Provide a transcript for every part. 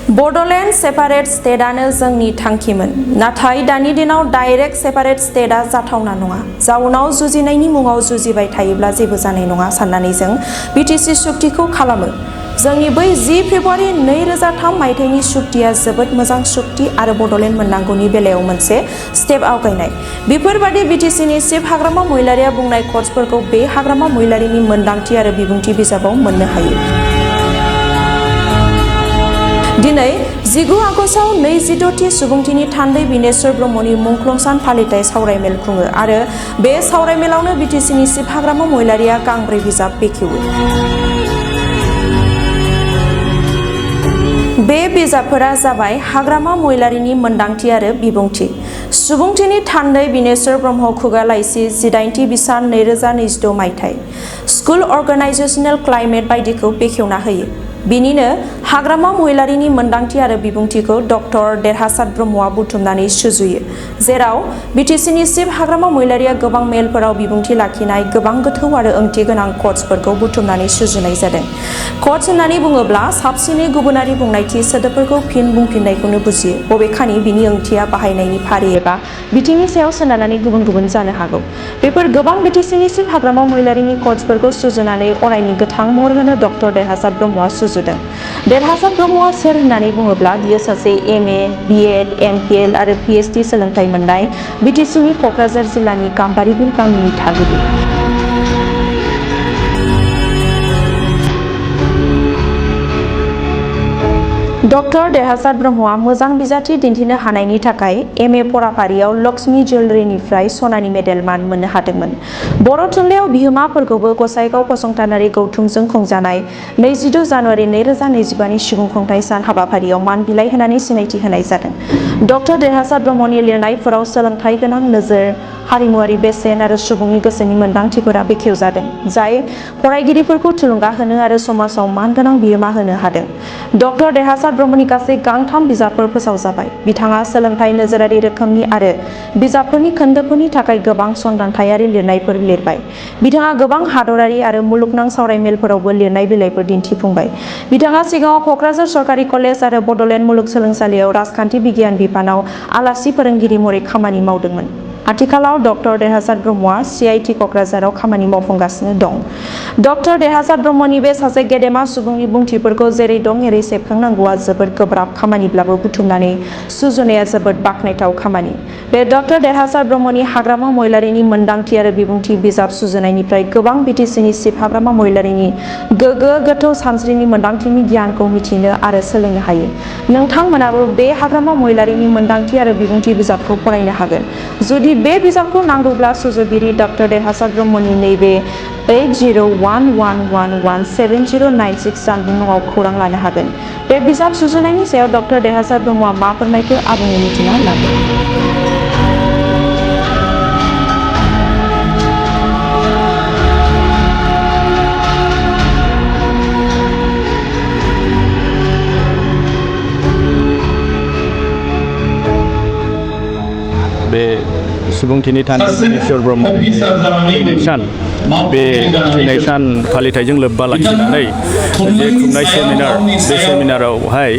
Bodoland separate स्टेटआनो जोंनि थांखिमोन नाथाय दानि दिनाव डाइरेक्ट सेपारेट स्टेटआ जाथावना नङा जाउनाव जुजिनायनि मुङाव जुजिबाय थायोब्ला जेबो जानाय नङा साननानै जों बिटिसि सुक्तिखौ खालामो जोंनि बै 10 फेब्रुवारि 2003 मायथाइनि सुक्तिया जोबोद मोजां सुक्ति आरो बड'लेण्ड मोननांगौनि बेलायाव मोनसे स्टेप आवगायनाय बेफोरबादि बिटिसिनि चिफ हाग्रामा महिलारिया बुंनाय कर्सफोरखौ बे हाग्रामा महिलारिनि मोनदांथि आरो बिबुंथि बिजाबाव मोननो हायो दिनै 19 आगस्टआव 26थि सुबुंथिनि थान्दै बिनेश्वर ब्रह्मनि मुंख्लं फालिथाय सावरायमेल खुङो आरो बे सावरायमेलावनो बिटिसिनि चिफ हाग्रामा महिलारिया गांब्रै बिजाब बेखेवो बे बिजाबफोरा जाबाय हाग्रामा महिलारिनि मोनदांथि आरो बिबुंथि सुबुंथिनि थान्दै बिनेश्वर ब्रह्म खुगा लाइसि 18थि बिसान 2026 मायथाइ स्कुल अर्गानाइजेशनेल क्लाइमेट बायदिखौ बेखेवना होयो बिनिनो हाग्रामा महिलारिनि मोनदांथि आरो बिबुंथिखौ डक्टर देरहासाद ब्रह्मआ बुथुमनानै सुजुयो जेराव बिटिसिनि चिफ हाग्रामा महिलारिया गोबां मेलफोराव बिबुंथि लाखिनाय गोबां गोथौ आरो ओंथि गोनां कर्सफोरखौ बुथुमनानै सुजुनाय जादों कर्स होननानै बुङोब्ला साबसिनै गुबुनारि बुंनायथि सोदोबफोरखौ फिन बुंफिननायखौनो बुजियो बबेखानि बिनि ओंथिया बाहायनायनि फारि एबा बिथिंनि सायाव सोनारनानै गुबुन गुबुन जानो हागौ बेफोर गोबां बिटिसिनि चिफ हाग्रामा महिलारिनि कर्सफोरखौ सुजुनानै अरायनि गोथां महर होनो डक्टर देरहासाद ब्रह्मआ देरहासाद ब्रह्मआ सोर होननानै बुङोब्ला बियो सासे MA, BEd, MPhil आरो PhD सोलोंथाइ मोननाय बिटिसिनि क'क्राझार जिल्लानि गाम्बारिबिल गामिनि थागिबि डक्टर देरहासाद ब्रह्मआ मोजां बिजाथि दिन्थिनो हानायनि थाखाय MA फराफारियाव लक्ष्मी ज्वेलरीनिफ्राय सनानि मेडेल मान मोननो हादोंमोन बर' थुनलाइयाव बिहोमाफोरखौबो गसाइगाव फसंथानारि गौथुमजों खुंजानाय 22 जानुवारि 2025नि सुबुं खुंथाइ सान हाबाफारियाव मान बिलाइ होनानै सिनायथि होनाय जादों डक्टर देरहासाद ब्रह्मनि लिरनायफोराव सोलोंथाइ गोनां नोजोर हारिमुआरि बेसेन आरो सुबुंनि गोसोनि मोनदांथिफोरा बेखेवजादों जाय फरायगिरिफोरखौ थुलुंगा होनो आरो समाजाव मानगोनां बिहोमा होनो हादों डक्टर देरहासाद ब्रह्मनि गासै गांथाम बिजाबफोर फोसावजाबाय बिथाङा सोलोंथाइ नोजोरारि रोखोमनि आरो बिजाबफोरनि खोन्दोफोरनि थाखाय गोबां सनदानथायारि लिरनायफोर लिरबाय बिथाङा गोबां हादरारि आरो मुलुगनां सावरायमेलफोरावबो लिरनाय बिलाइफोर दिन्थिफुंबाय बिथाङा सिगाङाव क'क्राझार सरकारि कलेज आरो बड'लेण्ड मुलुगसोलोंसालियाव राजखान्थि बिगियान बिफानाव आलासि फोरोंगिरि महरै खामानि मावदोंमोन आथिखालाव डक्टर देरहासाद ब्रह्मआ CIT क'क्राझाराव खामानि मावफुंगासिनो दं डक्टर देरहासाद ब्रह्मनि बे सासे गेदेमा सुबुंनि बुंथिफोरखौ जेरै दं एरै सेबखांनांगौआ जोबोद गोब्राब खामानिब्लाबो बुथुमनानै सुजुनाया जोबोद बाखनायथाव खामानि बे डक्टर देरहासाद ब्रह्मनि हाग्रामा महिलारिनि मोनदांथि आरो बिबुंथि बिजाब सुजुनायनिफ्राय गोबां बिटिसिनि चिफ हाग्रामा महिलारिनि गोगो गोथौ सानस्रिनि मोनदांथिनि गियानखौ मिथिनो आरो सोलोंनो हायो नोंथांमोनाबो बे हाग्रामा महिलारिनि मोनदांथि आरो बिबुंथि बिजाबखौ फरायनो हागोन जुदि बे बिजाबखौ नांगौब्ला सुजुगिरि डक्टर देरहासाद ब्रह्मनि नैबे 8011117096 जानबुं नङाव खौरां लानो हागोन बे बिजाब सुजुनायनि सायाव डक्टर देरहासाद ब्रह्मआ मा फोरमायखो आबुङै मिथिना लागोन बे सुबुंथिनि थान्दै बिनेश्वर ब्रह्मनि थैनाय सान बे थैनाय सान फालिथायजों लोब्बा लाखिनानै जे खुंनाय सेमिनार बे सेमिनारावहाय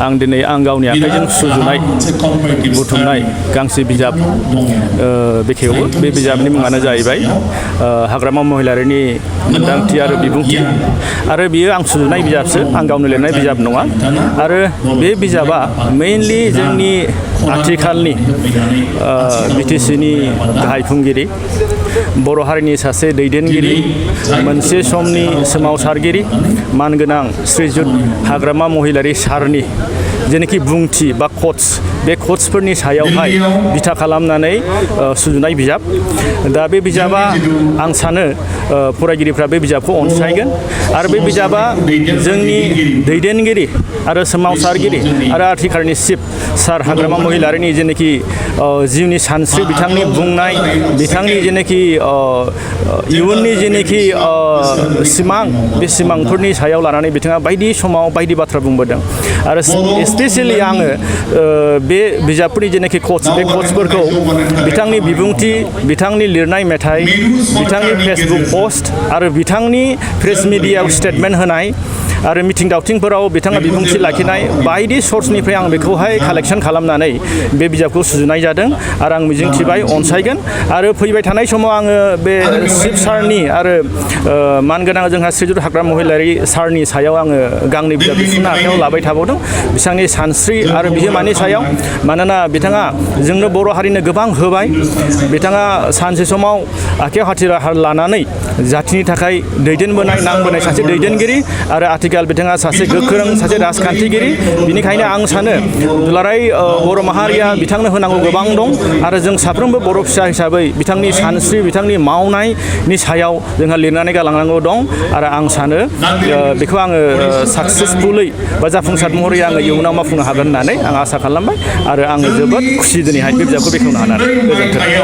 आं दिनै गावनि आखाइजों सुजुनाय बुथुमनाय गांसे बिजाब बेखेवो बे बिजाबनि मुङानो जाहैबाय हाग्रामा महिलारिनि मोनदांथि आरो बिबुंथि आरो बियो आं सुजुनाय बिजाबसो आं गावनो लिरनाय बिजाब नङा आरो बे बिजाबा मेइनलि जोंनि आथिखालनि बिटिसिनि गाहाय खुंगिरि बर' हारिनि सासे दैदेनगिरि मोनसे समनि सोमावसारगिरि मानगोनां श्रीजुत हाग्रामा महिलारि सारनि जेनाखि बुंथि बा कट्स बे कट्सफोरनि सायावहाय बिथा खालामनानै सुजुनाय बिजाब दा बे बिजाबा आं सानो फरायगिरिफ्रा बे बिजाबखौ अनसायगोन आरो बे बिजाबा जोंनि दैदेनगिरि आरो सोमावसारगिरि आरो आथिखालनि चिफ सार हाग्रामा महिलारिनि जेनाखि जिउनि सानस्रि बिथांनि बुंनाय बिथांनि जेनाखि इयुननि जेनाखि सिमां बे सिमांफोरनि सायाव लानानै बिथाङा बायदि समाव बायदि बाथ्रा बुंबोदों आरो स्पेसियेलि आङो बे बिजाबफोरनि जेनाखि कट्स बे कट्सफोरखौ बिथांनि बिबुंथि बिथांनि लिरनाय मेथाइ बिथांनि फेसबुक पस्ट आरो बिथांनि प्रेस मिडियायाव स्टेटमेन्ट होनाय आरो मिथिं दावथिंफोराव बिथाङा बिबुंथि लाखिनाय बायदि सर्सनिफ्राय आं बेखौहाय कालेक्सन खालामनानै बे बिजाबखौ सुजुनाय जादों आरो आं मिजिंथिबाय अनसायगोन आरो फैबाय थानाय समाव आङो बे शिब सारनि आरो मानगोनां जोंहा श्रीजुत हाग्राम महिलारि सारनि सायाव आङो गांनै बिजाब दिहुननो आखायाव लाबाय थाबावदों बिथांनि सानस्रि आरो बिहोमानि सायाव मानोना बिथाङा जोंनो बर' हारिनो गोबां होबाय बिथाङा सानसे समाव आखायाव हाथियार लानानै जाथिनि थाखाय दैदेनबोनाय नांबोनाय सासे दैदेनगिरि आरो आथिखाल बिथाङा सासे गोख्रों सासे राजखान्थिगिरि बिनिखायनो आं सानो दुलाराय बर' माहारिया बिथांनो होनांगौ गोबां दं आरो जों साफ्रोमबो बर' फिसा हिसाबै बिथांनि सानस्रि बिथांनि मावनायनि सायाव जोंहा लिरनानै गालांनांगौ दं आरो आं सानो बेखौ आङो साक्सेसफुलै बा जाफुंसार महरै आङो इयुनाव मावफुंनो हागोन होननानै आं आसा खालामबाय आरो आङो जोबोद खुसि दिनैहाय बे बिजाबखौ बेखेवनो हानानै गोजोन्थों।